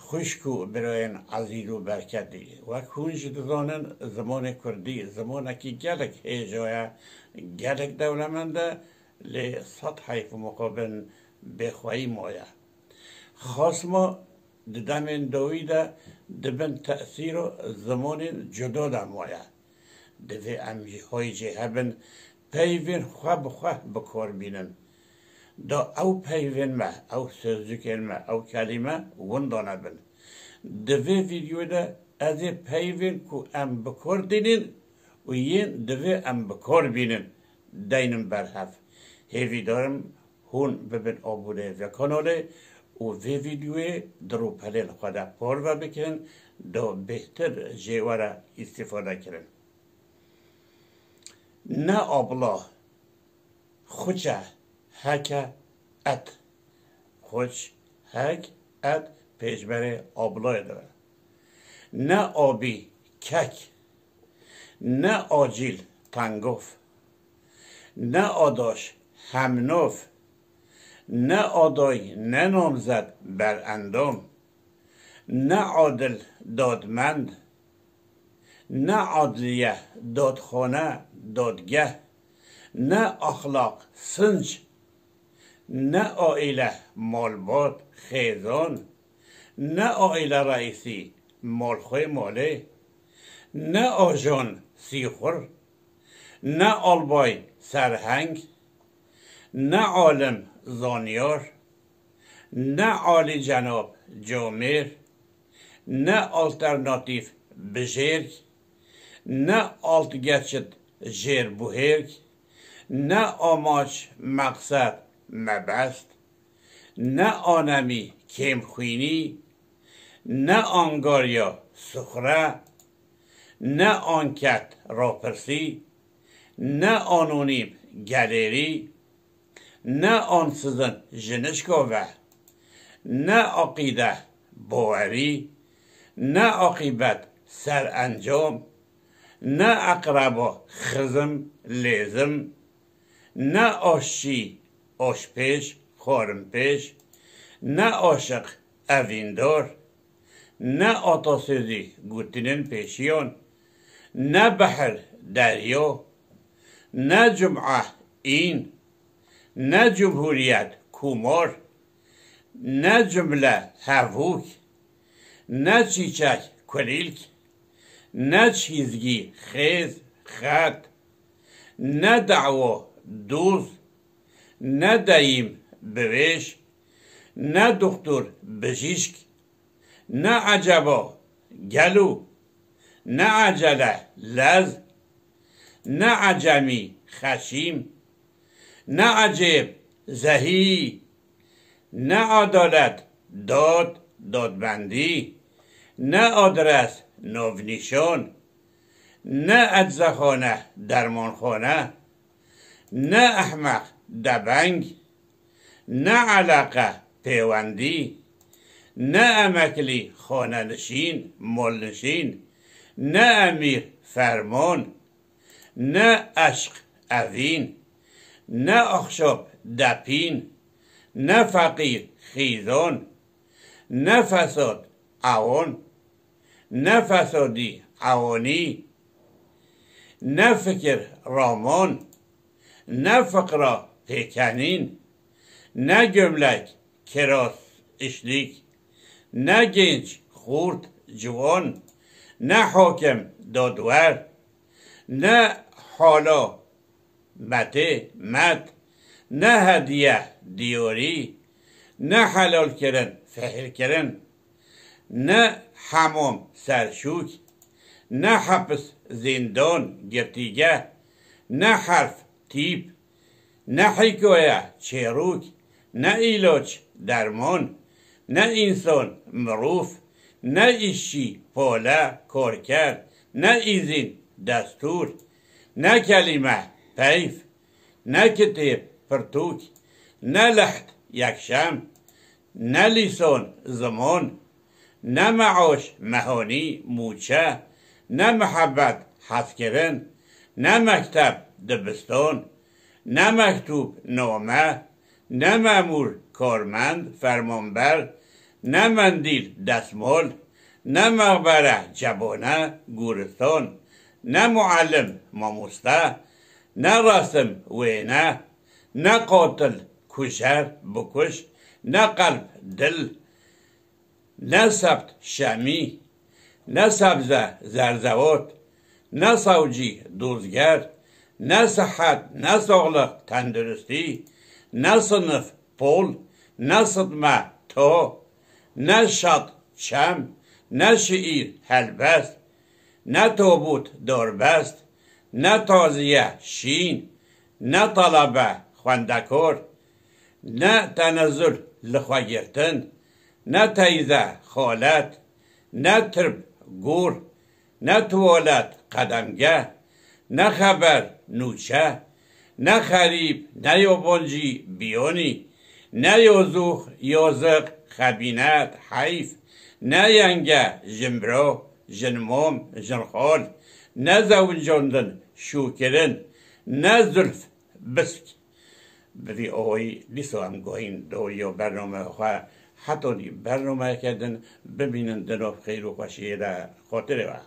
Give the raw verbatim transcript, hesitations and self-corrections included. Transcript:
Xwişk û birayên ezîz û berketî, wek hûn jî dizanin, zimanê kurdî zimanekî gelek hêja ye, gelek dewlemend e, lê sed heyf û muqabin bêxweyî maye. Xasma di demên dawî de di bin tesîra zimanên cuda de maye. Divê em jî hay jê hebin, peyvên xwe bi xwe bi kar bînin. Da ew peyvên me, ew sözcükên me, ew kelîme winda nebin. Di vê vîdyoyê de ez ê peyvên ku em bi kar tînin û yên divê em bi kar bînin, deynim ber hev. Hêvîdar im hûn bibin abûnê vê kanalê û vê vîdyoyê di rûpelên xwe de parve bikin, da bêhtir jê were îstîfade kirin. Ne abla, xuçe, heke, et. Xuç, hek, et, pêşberê ablayê de be. Ne abî, kek. Ne acîl, tengov. Ne adaş, hemnov. Ne aday, ne namzet, berendam. Ne adil, dadmend. Ne adliye, dadxane, dadgeh. Ne axlaq, sinc. Ne aîle, malbat, xêzan. Ne aîle reîsî, malxwê malê. Ne ajan, sîxur. Ne albay, serheng. Ne alim, zanyar. Ne alîcenab, camêr. Ne alternatîf, bijêrg. Ne altgeçit, jêrbuhêrg. Ne amaç, meqsed, mebest. Ne anemî, kêmxwînî. Ne angarya, suxre. Ne anket, rapirsî. Ne anonîm, gelêrî. Ne ansizin, jinişka ve. Ne aqîde, bawerî. Ne aqîbet, serencam. Ne eqreba, xizim, lêzim. Ne aşçî, aşpêj, xwarinpêj. Ne aşiq, evîndar. Ne atasêzî, gotinên pêşiyan. Ne behr, derya. Ne cum'e, în. Ne cumhuriyet, komar. Ne cumle, hevûk. Ne çîçek, kulîlk. Ne çîzgî, xêz, xet. Ne dawa, doz. Ne deyîm, biwêj. Ne doxtor, bijîşk. Ne eceba, gelo. Ne ecele, lez. Ne ecemî, xeşîm. Ne ecêb, zehî. Ne adalet, dad, dadmendî. Ne adres, navnîşan. Ne eczexane, dermanxane. Ne ehmeq, debeng. Ne eleqe, pêwendî. Ne emeklî, xanenişîn, malnişîn. Ne emîr, ferman. Ne eşq, evîn. Ne axşap, depîn. Ne feqîr, xîzan. Ne fesad, ewan. Ne fesadî, ewanî. Ne fikir, raman. Ne fiqra, pêkenîn. Ne gömlek, kiras, işlik. Ne genç, xurt, ciwan. Ne hakim, dadwer. Ne hala, metê, met. Ne hediye, diyarî. Ne helalkirin, fehilkirin. Ne hemam, serşûk. Ne hepis, zîndan, girtîgeh. Ne herf, tîp. Ne hîkaye, çêrok. Ne îlaç, derman. Ne însan, mirov. Ne îşçî, pale, karker. Ne îzîn, destûr. Ne kelîme, peyv. Ne kitêb, pirtûk. Ne leht, yekşem. Ne lîsan, ziman. Ne meaş, mehanî, mûçe. Ne mihebet, hezkirin. Ne mekteb, dibistan. Ne mektûb, name. Ne memûr, karmend, fermanber. Ne mendîl, desmol, ne mexbere, cebone, gûriston, ne muallim, mamoste, ne resim, wêne, ne qatil, kujer, bikuş, ne qelb, dil, ne sebt, şemî, ne sebze, zerzewot, ne savcî, dozger, ne sihet, ne saxliq, tenduristî, ne sinif, pol, ne sidme, to, ne şat, çem, ne şiîr, helbest, ne tobût, dorbest, ne taziye, şîn, ne talebe, xwendekor, ne tenezul, lixwegirtin, ne teyze, xalet, ne tirb, gûr, ne tuwalet, qedemgeh, ne xeber, nûçe, ne xerîb, ne yabancî, biyonî, ne yazûx, yazix, xebînet, heyf, ne yenge, jinbiro, jinmom, jinxal, ne zewicandin, şûkirin, ne zulf, bisk. Bi vî awayî dîsa em guhîn doriya bername xwe. Hetanî bernameyeke din bimînin di nav xêr û xweşiyê de. Xatirê we.